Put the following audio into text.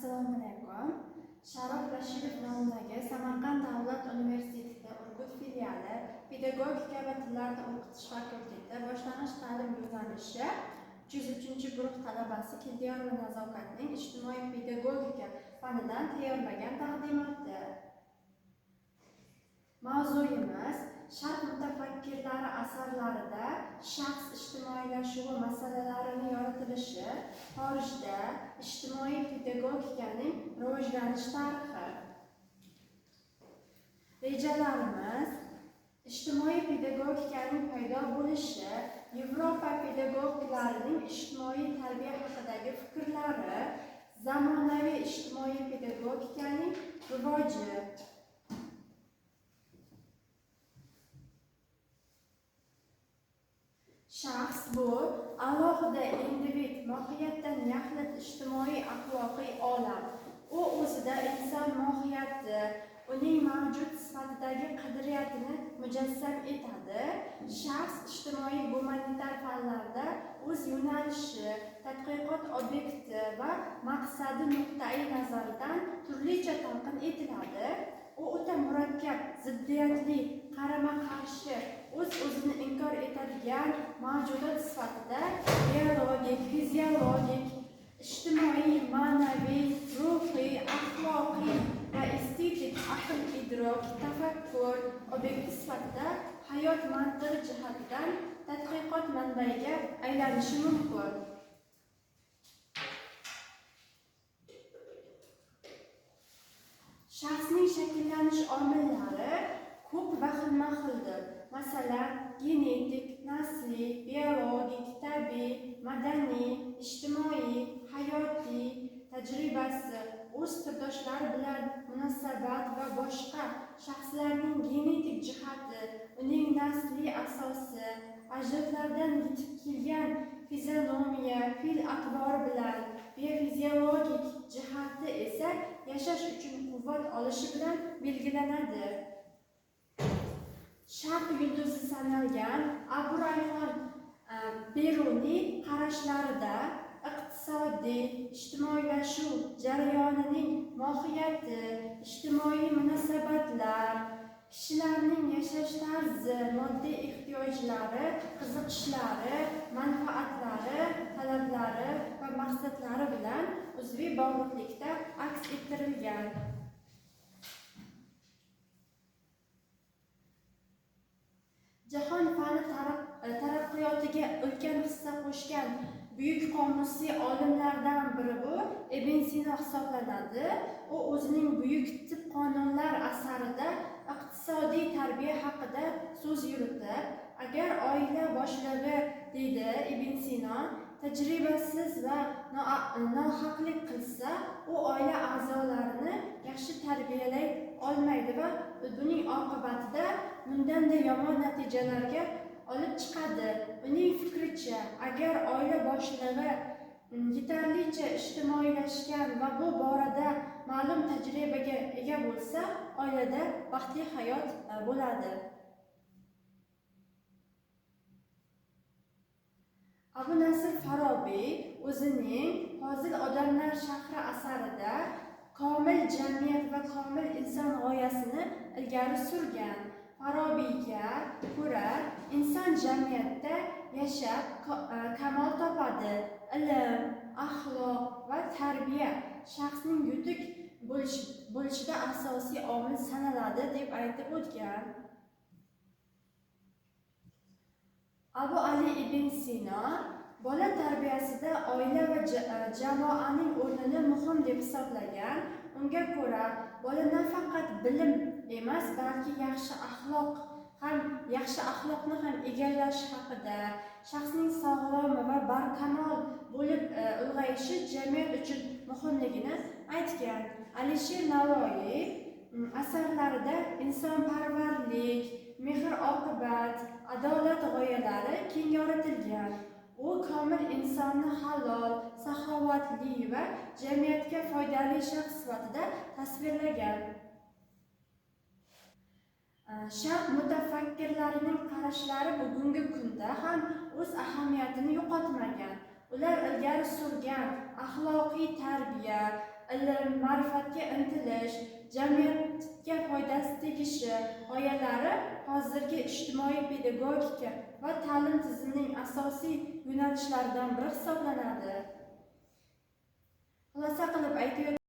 Assalomu alaykum. Sharof Rashidov nomidagi Samarqand davlat universiteti Urgut filiali Pedagogika va tillarni o'qitish fakulteti boshlang'ich ta'lim yo'nalishi 303-guruh talabasi Keldiyorova Nazokatning ijtimoiy pedagogika fanidan tayyorlagan taqdimoti. Mavzuyimiz Sharq mutafakkirlari asarlarida shaxs ijtimoiylashuvi masalalarini yoritilishi, xorijda ijtimoiy pedagogikaning rivojlanish tarixi. Rejalarimiz: ijtimoiy pedagogikaning paydo bo'lishi, Yevropa pedagoglarining ijtimoiy tarbiya haqidagi fikrlari, zamonaviy ijtimoiy pedagogikaning rivoji. Shaxs bu alohida individ, mohiyatdan yaxlit ijtimoiy axloqiy olam. U o'zida inson mohiyati, uning mavjud sifatidagi qadriyatini mujassam etadi. Shaxs ijtimoiy gumanitar fanlarda o'z yo'nalishi, tadqiqot obyekti va maqsadi nuqtai nazaridan turlicha talqin etiladi. U o'ta murakkab, ziddiyatli, qarama-qarshi, o'z-o'zini inkor etadigan mavjudot sifatida biologik, fiziologik, ijtimoiy, ma'naviy, ruhiy, axloqiy va estetik aql-idrok, tafakkur obyekti sifatida hayot mantig'i jihatidan tadqiqot manbaiga aylanishi mumkin. Shaxsning shakllanish omillari ko'p va xilma-xildir. Masalan, genetik, nasliy, biologik, tabiiy, madaniy, ijtimoiy, hayotiy tajribasi, o'z turdoshlari bilan munosabat va boshqa shaxslarning genetik jihati, uning nasliy asosi, ajdodlardan yetib kelgan fizionomiya, fe'l-atvor bilan, biofiziologik jihati esa yashash uchun quvvat olishi bilan belgilanadi. Sharq yulduzi sanalgan Abu Rayhon Beruniy qarashlarida iqtisodiy ijtimoiylashuv jarayonining mohiyati, ijtimoiy munosabatlar, kishilarning yashash tarzi, moddiy ehtiyojlari, qiziqishlari, manfaatlari, talablari va maqsadlari bilan uzviy bog'liqlikda aks ettirilgan. Jahon fani taraqqiyotiga ulkan hissa qo'shgan buyuk qomusiy olimlardan biri bu Ibn Sino hisoblanadi. U o'zining Buyuk tib qonunlar asarida iqtisodiy tarbiya haqida so'z yuritib, agar oila boshlig'i, deydi Ibn Sino, tajribasiz va nohaqlik qilsa, u oila a'zolarini yaxshi tarbiyalay olmaydi va buning oqibatida bundanda yomon natijalarga olib chiqadi. Uning fikricha, agar oila boshlig'i yetarlicha ijtimoiylashgan va bu borada ma'lum tajribaga ega bo'lsa, oilada baxtli hayot bo'ladi. Abu Nasr Farobiy o'zining Fozil odamlar shahri asarida komil jamiyat va komil inson g'oyasini ilgari surgan. Farobiyga ko'ra, inson jamiyatda yashab kamol topadi. Ilm, axloq va tarbiya shaxsning yutuq bo'lishida asosiy omil sanaladi deb aytib o'tgan. Abu Ali ibn Sino bola tarbiyasida oila va jamoaning o'rnini muhim deb hisoblagan. Unga ko'ra, bola nafaqat bilim emas, balki yaxshi axloqni ham egallash haqida, shaxsning sog'lom va barkamol bo'lib ulg'ayishi jamiyat uchun muhimligini aytgan. Alisher Navoiy asarlarida insonparvarlik, mehr-oqibat, adolat g'oyalari keng yoritilgan. U komil insonni halol, saxovatli va jamiyatga foydali shaxs sifatida tasvirlagan. Sharq mutafakkirlarining qarashlari bugungi kunda ham o'z ahamiyatini yo'qotmagan. Ular ilgari surgan axloqiy tarbiya, ilm, ma'rifatga intilish, jamiyatga foydasi tegishi g'oyalari hozirgi ijtimoiy pedagogika va ta'lim tizimining asosiy yo'nalishlaridan biri hisoblanadi. Xulosa qilib aytayotganda,